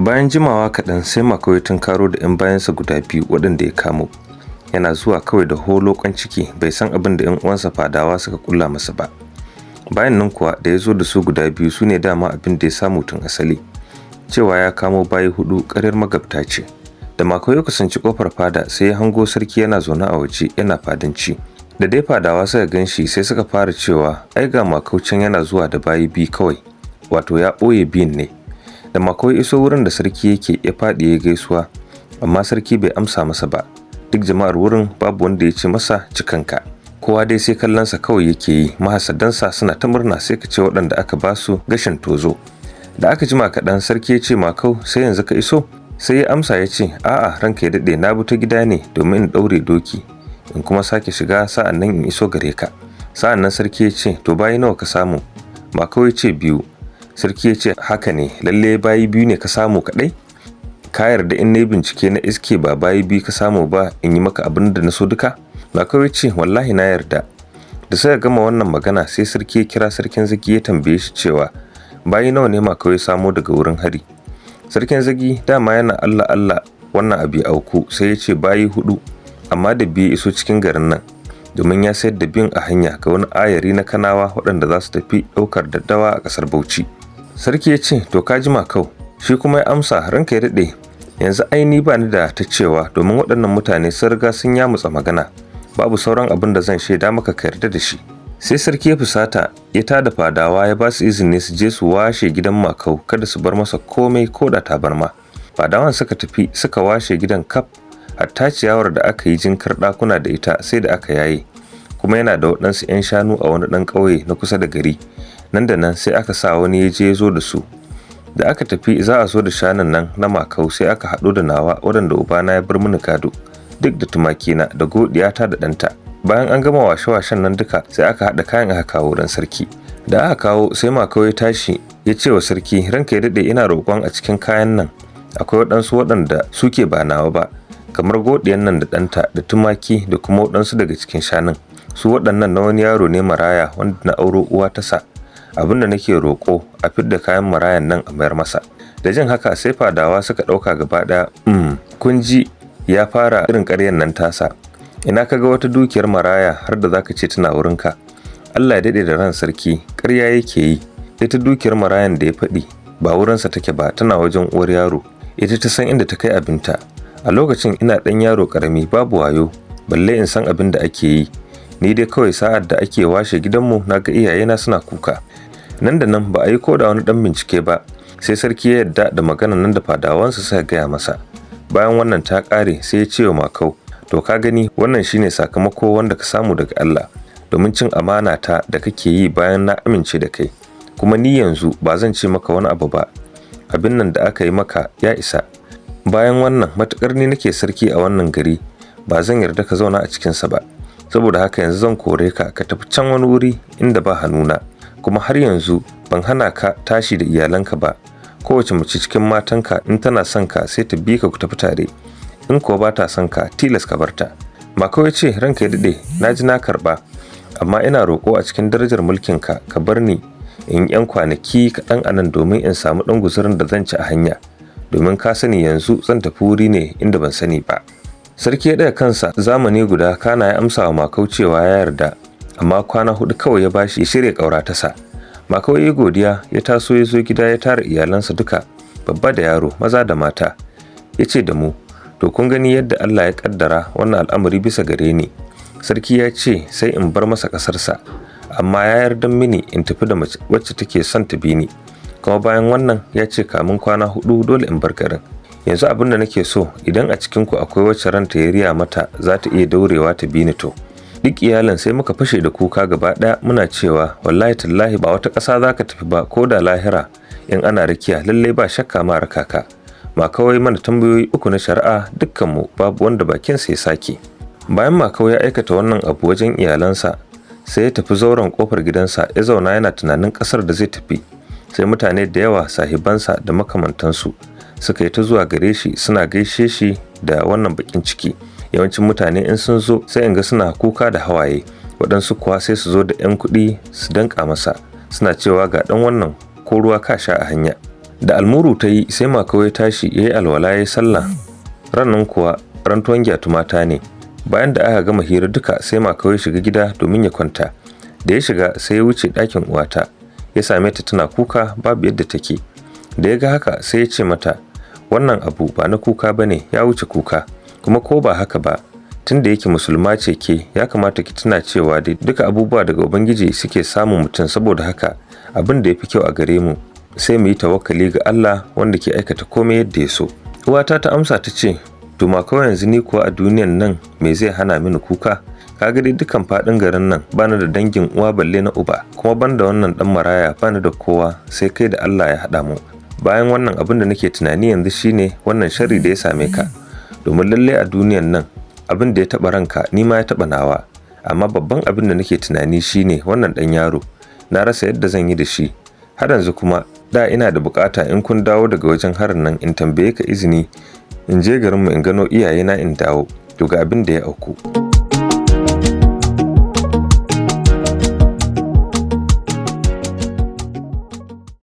Bayan jimawa kaɗan sai Makau ya tunkaro da 'yan bayansa guda biyu waɗanda ya kamo. Yana zuwa kawai da holoƙon ciki, bai san abin da 'yan uwansa fadawa suka ƙulla masa ba. Bayan nan kuwa da ya zo da su guda biyu, su ne dama abin da ya samu tun asali. Cewa ya kamo bayi huɗu ƙaryar magabta ce. Da Makau ya kusanci ƙofar fada, sai ya hango sarki yana zaune a waje yana fadanci. Da dai fadawa suka gan shi, sai suka fara cewa, "Ai ga Makau can yana zuwa da bayi biyu kawai, wato ya ɓoye biyun ne." Da Makau ya iso wurin da sarki yake, ya faɗi ya gaisuwa, amma sarki bai amsa masa ba. Duk jama'ar wurin babu wanda ya ce masa cikanka. Kowa dai sai kallonsa kawai yake yi, mahasadansa suna ta murna sai ka ce waɗanda aka ba su gashin tozo. Da aka jima kaɗan, sarki ya ce, "Makau, sai yanzu ka iso?" Sai ya amsa ya ce, "A'a, ranka ya daɗe, na bi ta gida ne domin in ɗaure doki in kuma sake shiga, sa'an nan in iso gare ka." Sa'an nan sarki ya ce, "To, bayi nawa ka samu?" Makau ya ce, "Biyu." Sarki ya ce, "Haka ne, lalle bayi biyu ne ka samu kaɗai? Ka yarda in na bincike na iske ba bayi biyu ka samu ba, in yi maka abin da na so duka?" Makau ya ce, "Wallahi na yarda." Da suka gama wannan magana, sai sarki ya kira Sarkin Zagi ya tambaye shi cewa bayi nawa ne Makau ya samo daga wurin hari. Sarkin Zagi dama yana Allah Allah wannan abu ya auku, sai ya ce, "Bayi hudu, amma da biyu iso cikin garin nan, domin ya sayar da biyun a hanya ga wani ayari na Kanawa waɗanda za su tafi ɗaukar daddawa a ƙasar Bauchi." Sarki ya ce, "To, ka ji Makau." Shi kuma ya amsa, "Ranka ya daɗe, yanzu ai ni ba ni da ta cewa, domin waɗannan mutane sun riga sun yamutsa magana, babu sauran abin da zan shaida maka ka yarda da shi." Sai sarki ya fusata, ya tada fadawa, ya ba su izini su je su washe gidan Makau, kada su bar masa komai ko da tabarma. Fadawan suka tafi suka washe gidan kaf, hatta ciyawar da aka yi jinkar ɗakuna da ita sai da aka yaye. Kuma yana da waɗansu 'yan shanu a wani ɗan ƙauye na kusa da gari. Nan da nan sai aka sa wani ya je ya zo da su. Da aka tafi za a zo da shanun nan na Makau, sai aka haɗo da nawa waɗanda ubana ya bar mini gado, duk da tumakina da godiyata da ɗanta. Bayan an gama washe-washen nan duka, sai aka haɗa kayan aka kawo wurin sarki. Da aka kawo, sai Makau ya tashi ya ce wa sarki, "Ranka ya daɗe, ina roƙon a cikin kayan nan akwai waɗansu waɗanda suke ba nawa ba, kamar godiyan nan da ɗanta da tumaki da kuma waɗansu daga cikin shanun. Su waɗannan na wani yaro ne maraya wanda na auro uwa ta sa. Abin da nake roƙo, a fidda kayan marayan nan a mayar masa." Da jin haka, sai fadawa suka ɗauka gaba ɗaya, kun ji ya fara irin ƙaryan nan tasa. Ina ka ga wata dukiyar maraya har da zaka ce tana wurinka? Allah ya daɗe da ran sarki, ƙarya yake yi. Ita dukiyar marayan da ya faɗi ba wurinsa take ba, tana wajen uwar yaro, ita ta san inda ta kai abinta. A lokacin ina ɗan yaro ƙarami, babu wayo balle in san abin da ake yi. Ni dai kawai sa'ad da ake washe gidanmu na ga iyayena suna kuka. Nan da nan ba a yi ko da wani ɗan bincike ba, sai sarki ya yarda da maganan nan da fadawansa suka gaya masa. Bayan wannan ta ƙare, sai ya ce wa Makau, "To, ka gani, wannan shine sakamako wanda ka samu daga Allah domin cin amana ta da kake yi bayan na amince da kai. Kuma ni yanzu ba zan ce maka wani abu ba, abin nan da aka yi maka ya isa. Bayan wannan, matuƙar ni nake sarki a wannan gari, ba zan yarda ka zauna a cikinsa ba. Saboda haka yanzu zan kore ka, ka tafi can wani wuri inda ba hannuna. Kuma har yanzu ban hana ka tashi da iyalanka ba. Kowace mace cikin matanka in tana son ka, sai ta bi ka ku tafi tare. In kuwa ba ta son ka, tilas ka barta." Makau ya ce, "Ranka ya daɗe, na ji, na karɓa, amma ina roƙo a cikin darajar mulkinka ka bar ni in yan kwanaki kaɗan a nan domin in samu ɗan guzurin da zan ci a hanya, domin ka sani yanzu zan tafi wuri ne inda ban sani ba." Sarki ya ɗaga kansa zamani guda, kana ya amsa wa Makau cewa ya yarda, amma kwana 4 kawai ya bashi ya shirya ƙaura tasa. Makau ya yi godiya, ya taso ya zo gida, ya tara iyalansa duka, babba da yaro, maza da mata. Ya ce da mu, "To, kun gani yadda Allah ya kaddara wannan al'amari bisa gare ni. Sarki ya ce sai in bar masa ƙasarsa, amma ya yarda mini in tafi da mace wacce take son ta bi ni. Kuma bayan wannan ya ce kamin kwana 4 dole in bar garin. Yanzu abin da nake so, idan a cikinku akwai wacce ranta ya riya mata za ta iya daurewa ta bi ni, to." Duk iyalan sai muka fashe da kuka gaba ɗaya, muna cewa, "Wallahi tallahi ba wata ƙasa za ka tafi ba, ko da lahira in ana rakiya, lallai ba shakka ma raka ka." Makawai mana tambayoyi uku na shari'a, dukkanmu babu wanda bakinsa ya sake. Bayan Makau ya aikata wannan abu wajen iyalansa, sai ya tafi zauren kofar gidansa ya zauna yana tunanin ƙasar da zai tafi. Sai mutane da yawa, sahibansa da makamantansu, suka yi ta zuwa gare shi suna gaishe shi da wannan bakin ciki. Yawancin mutane in sun zo, sai in ga suna kuka da hawaye. Waɗansu kuwa sai su zo da 'yan kuɗi su danƙa masa, suna cewa, "Ga ɗan wannan, ko ruwa ka sha a hanya." Da almuru ta yi, sai Makau ya tashi ya yi alwala, ya yi sallah. Rannan kuwa rantuwan gyatumata ne. Bayan da aka gama hira duka, sai Makau ya shiga gida domin ya kwanta. Da ya shiga, sai ya wuce ɗakin uwata, ya same ta tana kuka babu yadda take. Da ya ga haka, sai ya ce mata, "Wannan abu ba na kuka ba ne, ya wuce kuka. Kuma ko ba haka ba, tun da yake musulma ce ke, ya kamata ki tuna cewa dai duka abubuwa daga Ubangiji suke samun mutum. Saboda haka, abin da ya fi kyau a gare mu, sai mu yi tawakkali ga Allah wanda ke aikata komai yadda ya so." Uwata ta amsa ta ce, "To kawai, yanzu ni kuwa a duniyan nan me zai hana mini kuka? Ka ga dai dukkan faɗin garin nan bani da dangin uwa balle na uba, kuma banda wannan ɗan maraya bani da kowa sai kai da Allah ya haɗa mu. Bayan wannan, abin da nake tunani yanzu shine wannan sharri da ya same ka, domin lallai a duniyan nan abin da ya taɓa ranka ni ma ya taɓa nawa. Amma babban abin da nake tunani shine wannan ɗan yaro, na rasa yadda zan yi da shi har yanzu. Kuma da ina da bukata in kun dawo daga wajen harin nan in tambaye ka izini in je garinmu in gano iyayena in dawo. To, ga abin da ya auku."